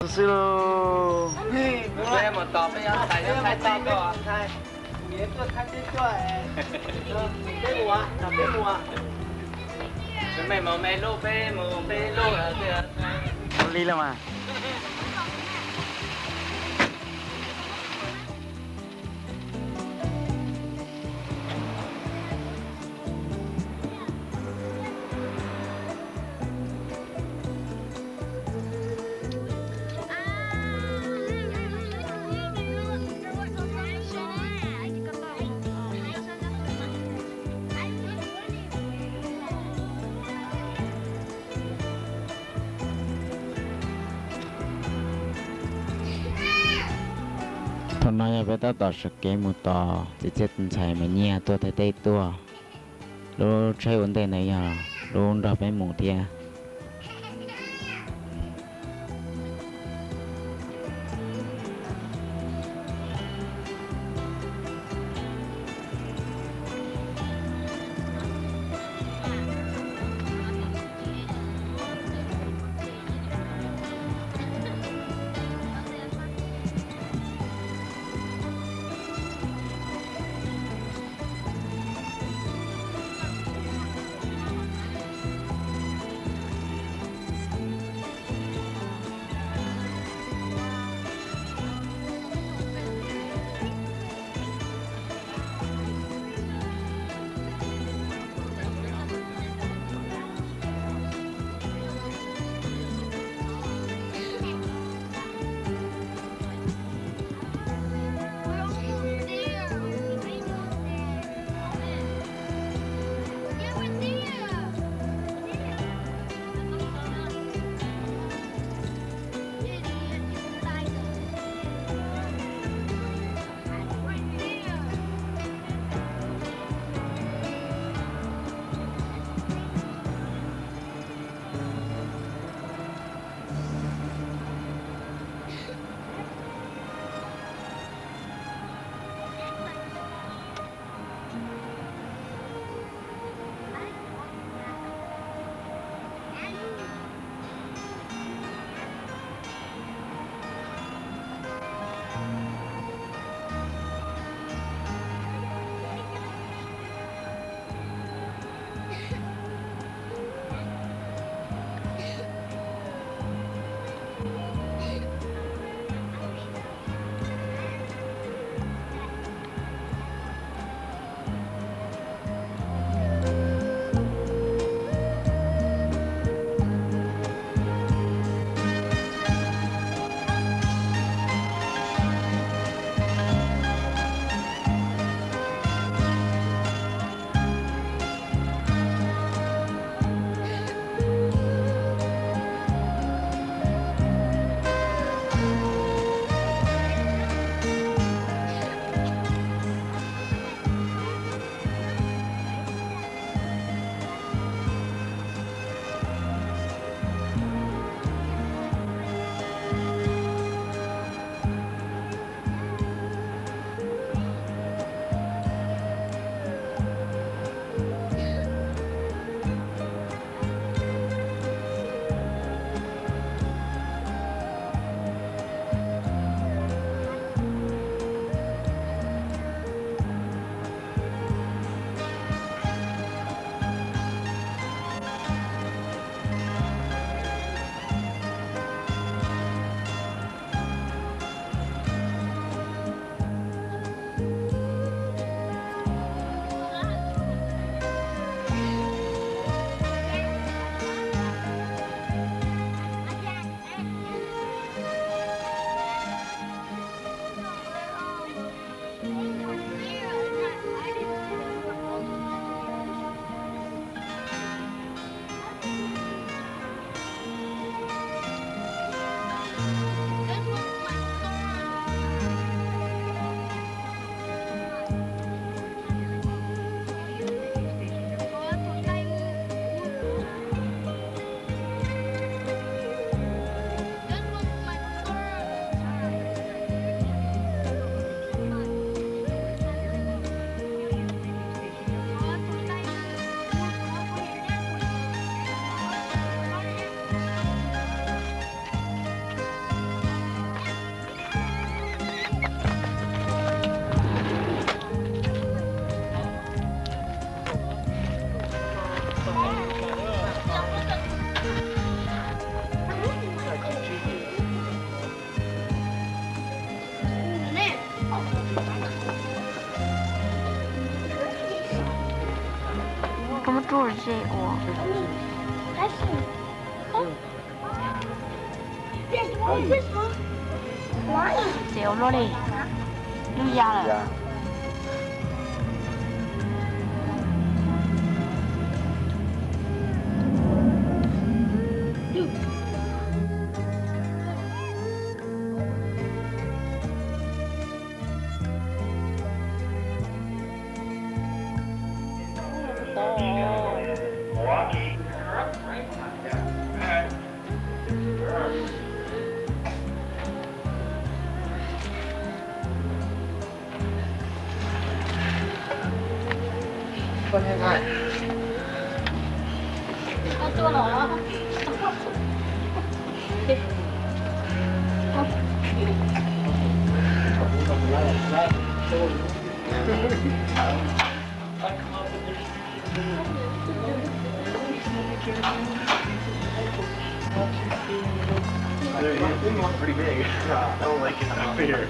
Xwb lauj. Ua li los mas. Thaum no yog peb tab tom sawv kev mus tos txiv txhiaj tus ntxhais Me Nyiaj tuaj thaij teb tuaj. Lub tsheb ua ntej ntawd yog lub nrog peb mus thiab. Seb ua. Txiv ua luaj li, lub ya lawm. They're pretty big. I don't like it up here.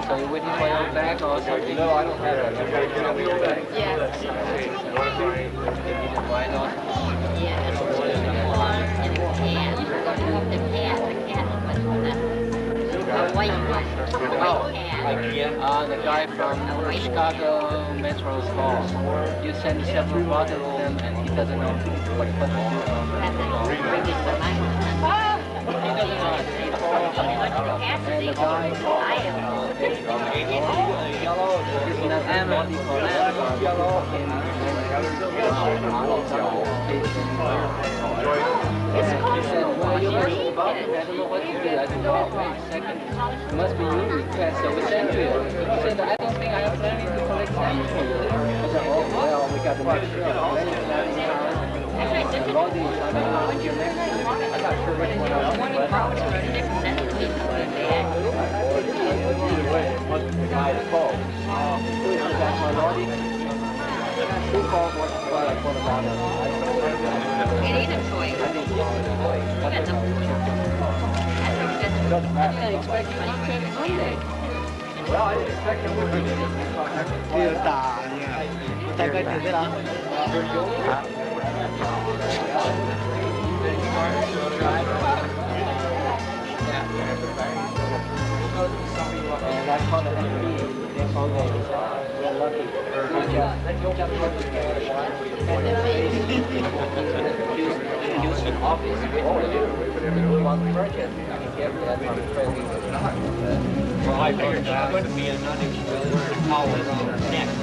So you're waiting for your bag or something? No, I don't have it. I'm waiting on you guys. Yeah. Okay, you want to buy it? Why not? Yeah, that's what we're gonna do. And the cat, the cat, the cat, the white one, the white cat. Uh, the guy from Chicago Metro call. You send several bottles to him and he doesn't know what, what to do. He doesn't know. And the guy, there's an Amazon called Amazon. He said, "Well, you can buy it. I don't know what to do." I said, "Oh, wait a second." It must be your request, so we send to you. He said, "I don't think I have planning to collect sample for you." I said, "Oh, well, we got to make sure of planning, planning time, and logging time out of your next trip." I'm not sure which one I was, but either way, it wasn't the guy that called. Who is the guy from logging? Who called? What, what, what about it? It ain't a choice. I think it's a choice. It doesn't matter. I expect you to take Monday. Well, I didn't expect it would be. Ua tas, ua tas koj ces xwb los? Well, I figured that would be another hour next.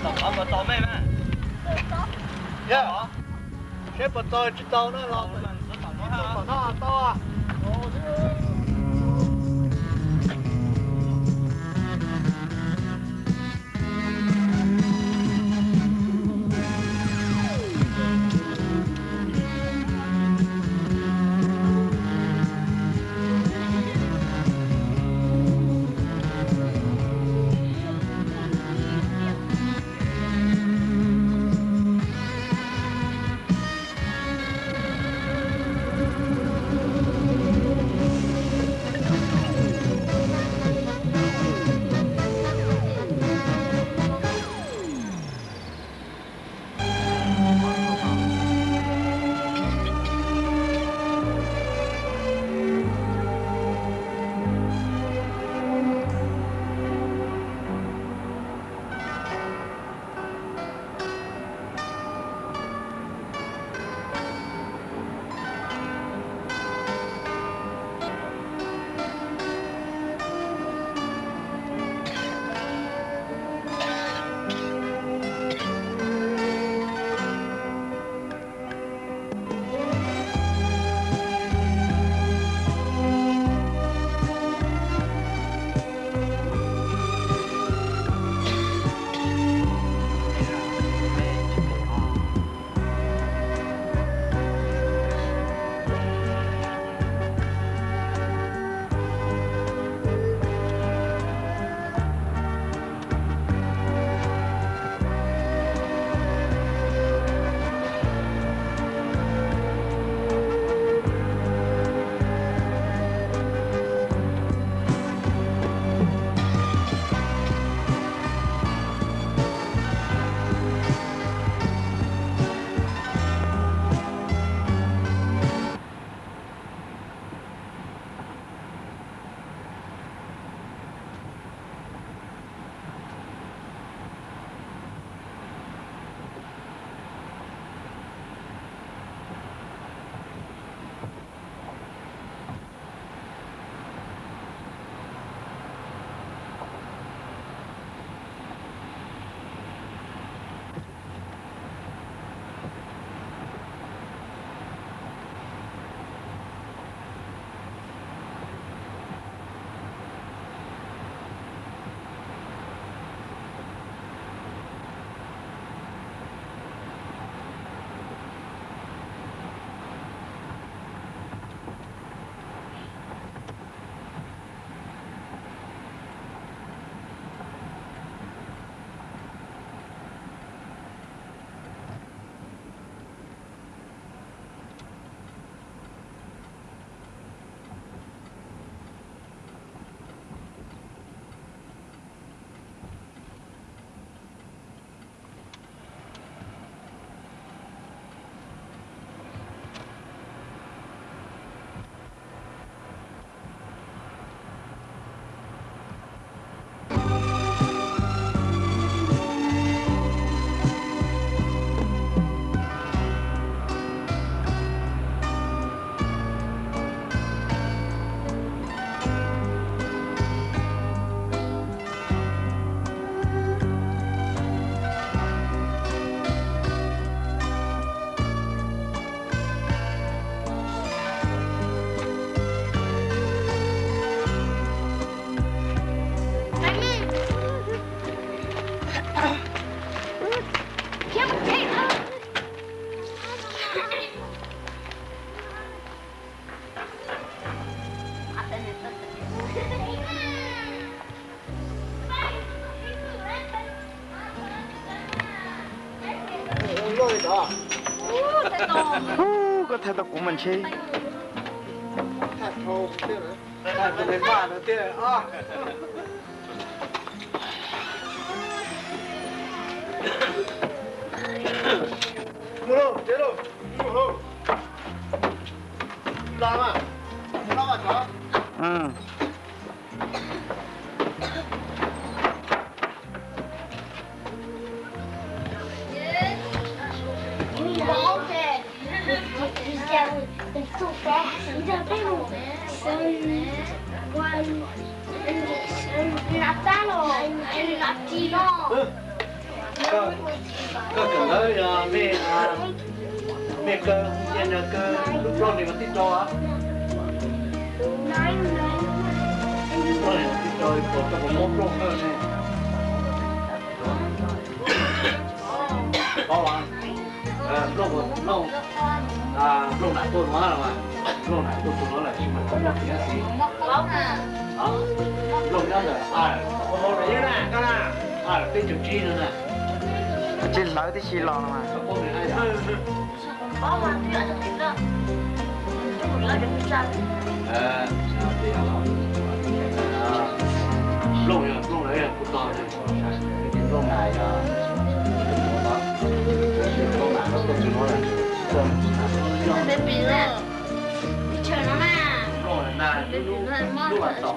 Tom qhov mas tau mej mas. Yog, seb puas tau tsis tau na los tom no tau. Koj thaij tau kuv mas ntshe. Koj kawm ntawv yog mej, mej kaw, cia nws kaw lub plaub hlis mas tib rau. Plaub hlis mas tib rau, puas tau puas mob nplooj kawg ne? Paub, nplooj, nplooj nam tuaj no, nplooj nam tuaj tus no lawm tsis mas nplooj tiav xwb. Nplooj nyob ntawm a, a peb caug tsib no na. Tsis hlawv tib si los no mas. Nplooj, nplooj lawv yog kuv tog, nplooj nam yog, nplooj nam no tuaj tus no lawm. Nplooj na, lub, lub, lub vas tom.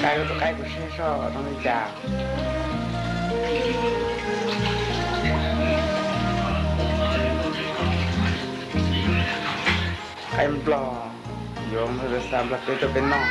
Qaib, qaib kuv saib seb zoo li cas. Qaib nplog, yuav xa nplog teb rau peb noj.